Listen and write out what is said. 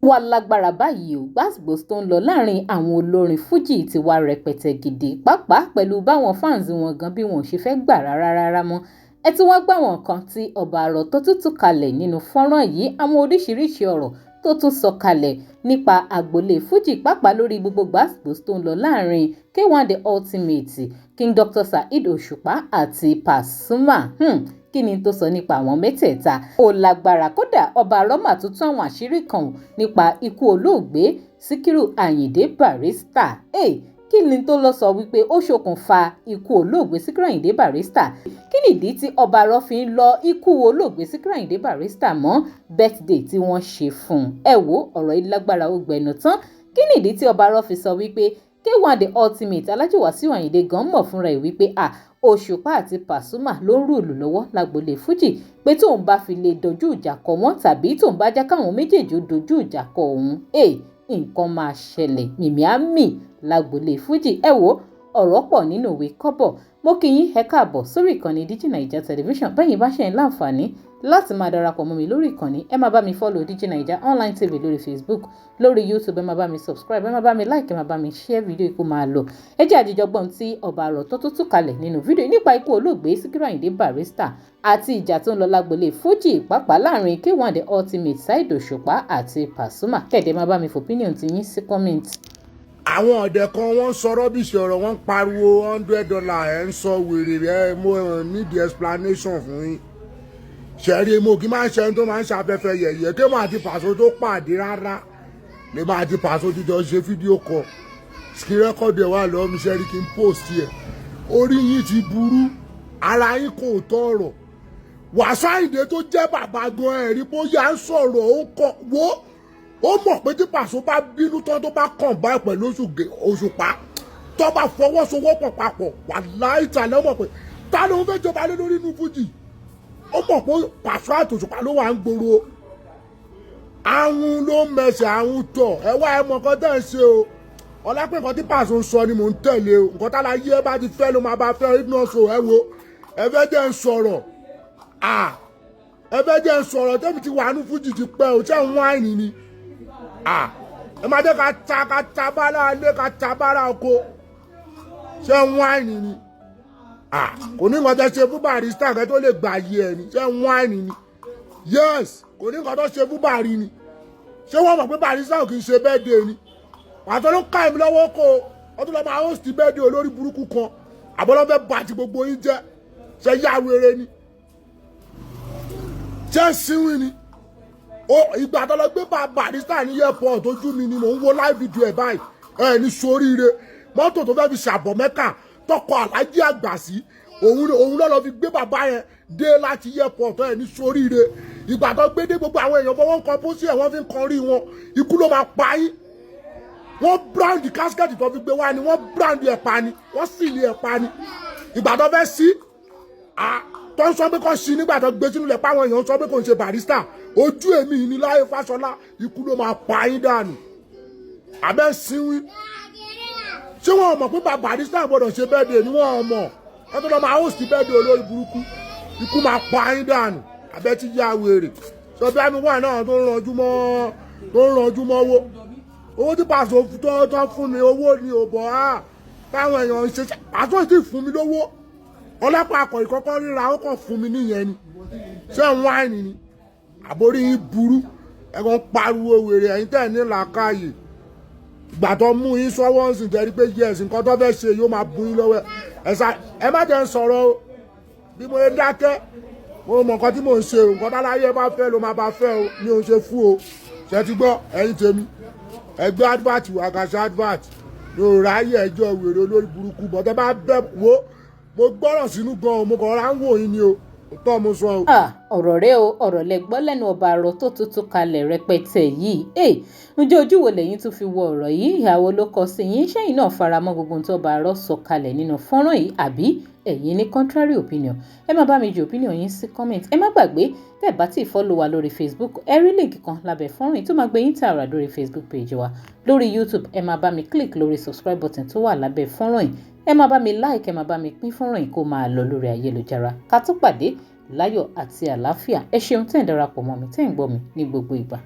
Wá lágbára báyìí o. Gbàsgbòs tó ń lọ láàrin àwọn olórin Fuji ti wá rẹpẹtẹ gidi, pàápàá pẹ̀lú báwọn fans wọn gan bí wọn ò ṣe fẹ́ gbà rárá rárá mọ́. Ẹ tún wá gbọ́ àwọn nǹkan tí Ọba Arọ tó tún tú kalẹ̀ nínú fọ́nrán yìí, àwọn oríṣiríṣi ọ̀rọ̀ tó tún sọ kalẹ̀ nípa agboolé Fuji, pàápàá lórí gbogbo gbàsgbòs tó ń lọ láàrin K1 The Ultimate, King Dr. Saheed Òṣùpá àti Pasuma. Kí ni tó sọ nípa àwọn mẹ́tẹ̀ẹ̀ta? Ó lágbára. Kódà, Ọba Arọ mà tún tú àwọn àṣírí kan nípa ikú olóògbé Síkírù Àyìndé Barrister. Hey, kí ni tó lọ sọ wípé ó ṣokùnfà ikú olóògbé Síkírù Àyìndé Barrister? Kí nìdí tí Ọba Arọ fi ń lọ ikú olóògbé Síkírù Àyìndé Barrister mọ́ birthday tí wọ́n ṣe fún un? Ẹ wo, ọ̀rọ̀ yìí lágbára, ó gbẹnu tán. Kí nìdí tí Ọba Arọ fi sọ wípé K1 The Ultimate, Alhaji Wasiu Ayinde gan mọ̀ fúnra ẹ̀ wípé à Òṣùpá àti Pasuma ló ń rule lọ́wọ́ lágboolé Fuji, pé tóun bá fi lè dojú ìjà kọ wọ́n tàbí tóun bá já káwọn méjèèjì ó dojú ìjà kọ òun, nǹkan máa ṣẹlẹ̀, mìmí á mì lágboolé Fuji? Ẹ wo, ọ̀rọ̀ pọ̀ nínú ìwé kọ́bọ̀. Mo kí yín, ẹ káàbọ̀ sórí ìkànnì Digi Naija Television. Bẹ́yìn bá ṣe ń láǹfààní láti máa darapọ̀ mọ́ mi lórí ìkànnì, ẹ máa bá mi follow Digi Naija Online TV lórí Facebook, lórí YouTube. Ẹ máa bá mi subscribe, ẹ máa bá mi like, ẹ máa bá mi share fídíò kó máa lọ. Ẹ jẹ́ àjíjọ gbọ́n tí Ọba Arọ tó tún tú kalẹ̀ nínú fídíò nípa ikú olóògbé Síkírù Àyìndé Barrister àti ìjà tó ń lọ lágboolé Fuji, pàápàá láàrin K1 The Ultimate, Saheed Òṣùpá àti Pasuma. Kẹ̀dẹ̀ máa bá mi fi opinion ti yín sí comment. Àwọn ọ̀dẹ̀ kan, wọ́n ń sọ rubbish ọ̀rọ̀, wọ́n ń pariwo $100. Ẹ̀ ń sọ wèrè ẹ̀. Mo need explanation fún yín. Ṣẹ̀rí, mo kì í máa ń ṣe ẹni tó máa ń ṣàfẹ́fẹ́ yẹ̀yẹ́. Kí máa ti Pàṣọ tó pàdé rárá lè máa ti Pàṣọ jíjọ ṣe fídíò kọ, screen record ẹ̀ wà lọ́wọ́ mi. Ṣẹ́rí, kí n post ẹ̀. Orí yín ti burú, ara yín kò tọ̀rọ̀. Wàsíù Àyìndé tó jẹ́ bàbá gan, ẹ̀rí bóyá ń sọ̀rọ̀, ó ń kọ́ wo. Ó mọ̀ pé tí Pàṣọ bá bínú tán, tó bá kàn báyìí pẹ̀lú Òṣùpá, tó bá fọwọ́sowọ́pọ̀ papọ̀, wàláhì tàlẹ́ mọ̀ pé ta ló ń fẹ́ jọba lé lórí inú Fújì. Ó mọ̀ pé Pàṣọ àti Òṣùpá ló wà ń gbòòrò. Àwọn ló ń mẹsẹ̀, àwọn tọ̀. Ẹ wá, ẹ mọ̀ nǹkan tẹ́ ń ṣe o. Ọlápẹ̀, nǹkan tí Pàṣọ ń sọ ni mò ń tẹ̀lé o. Nǹkan tá láyé ẹ bá ti fẹ́ ló máa bá fẹ́. If not so, ẹ wo, ẹ fẹ́ jẹ́ ń sọ̀rọ̀ à, ẹ fẹ́ jẹ́ ń sọ̀rọ̀. Tẹ́mi ti wà ní Fújì ti pẹ́ o. Ṣé ń wáìnì ni à? Ẹ máa jẹ́ ká ta, ká ta bára ilé, ká ta bára oko. Ṣé ń wáìnì ni à? Kò ní nǹkan tẹ́ ṣe fún Barrister kẹ́ tó lè gbà yé ẹ ni. Ṣé ń wáìnì ni? Yes, kò ní nǹkan tó ṣe fún Bari ni. Ṣé wọ́n mọ̀ pé Barrister ò kì í ṣe birthday ni? Pàtó ló ká èmi lọ́wọ́ kó o tún lọ́ máa host birthday olórí burúkú kan. Àbọ̀lọ́ fẹ́ bá ti gbogbo yín jẹ́. Ṣe yá wèrè ni? Ṣé síwìn ni? Ó ìgbà tó lọ gbé bá Barrister ní airport, ojú mi ni mò ń wo live video ẹ̀ báyìí. Ẹ ní soríire. Mọ́tò tó fẹ́ fi ṣàbọ̀ Mẹ́kà tọkọ Alájí àgbà sí òun, òun lọ́ fi gbé bàbá yẹn dé láti airport. Ẹ ní soríire. Ìgbà tó gbé dé, gbogbo àwọn èèyàn fọwọ́ ń kan pósí ẹ̀, wọ́n fi ń kan rí wọn. Ikú ló máa pa yín. Wọ́n brand casket tó fi gbé wá ni, wọ́n brand ẹ̀ pa ni, wọ́n sì ní ẹ̀ pa ni. Ìgbà tó fẹ́ sí tó ń sọ pé kò sí, nígbà tó gbé sínú ilẹ̀, páwọn èèyàn sọ pé kò ń ṣe Barrister. Ojú èmi ní láyé Fáṣọlá, ikú ló máa pa yín dànù. Abẹ́ sínwín. Ṣé wọn mọ̀ pé Barrister gbọ́dọ̀ ṣe birthday ni? Wọ́n mọ̀ wọ́n tó lọ́ máa host birthday olórí burúkú. Ikú máa pa yín dànù. Abẹ́ ti yá wèrè. Sọ bí àmì wà náà tó ń ranjú mọ́, tó ń ranjú mọ́ owó, owó tí Pàṣọ tó fún mi, owó ni ò bọ̀ á táwọn èèyàn ń ṣe. Pàṣọ sì fún mi lówó. Ọlọ́pàá akọ̀ ìkọ́kọ́ ríra, ó kàn fún mi níyẹn ni. Ṣé ń wáìnì ni? Àbórí yín burú. Ẹ kàn ń pariwo wèrè. Ẹ̀yin tẹ̀ ní làákàyè, ìgbà tó mú yín sọ́wọ́ ń sìn tẹ́rí pé yes, nǹkan tó fẹ́ ṣe yóò máa bu yín lọ́wọ́. Ẹ sá, ẹ má jẹ́ ń sọ̀rọ̀ o. Bí mo ṣe dákẹ́, mo mọ nǹkan tí mò ń ṣe o. Nǹkan táláyé bá fẹ́ ló máa bá fẹ́ o. Mi ò ń ṣe fún o. Ṣe ti gbọ́? Ẹ̀yin tèmi, ẹgbẹ́ advert wà kàṣẹ advert mi ò ráyè ẹjọ́ wèrè olórí burúkú. Bọ́tẹ́ bá bẹ́ wo, mo gbọ́rọ̀ sínú gan o. Mo kàn rà ń wò yín ni o. Tọ́ mo sọ o. Ah, ọ̀rọ̀ rẹ o. Ọ̀rọ̀ lẹ gbọ́ lẹ́nu Ọba Arọ tó tuntun kalẹ̀ rẹpẹtẹ yìí. Ẹ ǹjẹ́ ojú wo lẹ́yìn tún fi wo ọ̀rọ̀ yìí? Ìhàwó ló kọ sí yín? Ṣẹ́yìn náà faramọ́ gbogbo ohun tó Ọba Arọ sọ kalẹ̀ nínú fọ́nrán yìí, àbí ẹ̀yin ní contrary opinion? Ẹ má bá mi ju opinion yín sí comment. Ẹ má gbàgbé, tẹ́ ẹ bá tí follow wa lórí Facebook, ẹ rí link kan lábẹ́ fọ́nrán yìí tó máa gbé yín tààrà lórí Facebook page wa. Lórí YouTube, ẹ máa bá mi click lórí subscribe button tó wà lábẹ́ fọ́nrán yìí. Ẹ máa bá mi like, ẹ máa bá mi pín fọ́nrán yìí kó máa lọ lórí ayélujára. Ká tó pàdé láyọ̀ àti àlàáfíà, ẹ ṣeun tẹ́ ń darapọ̀ mọ́ mi, tẹ́ ń gbọ́ mi ní gbogbo ìgbà.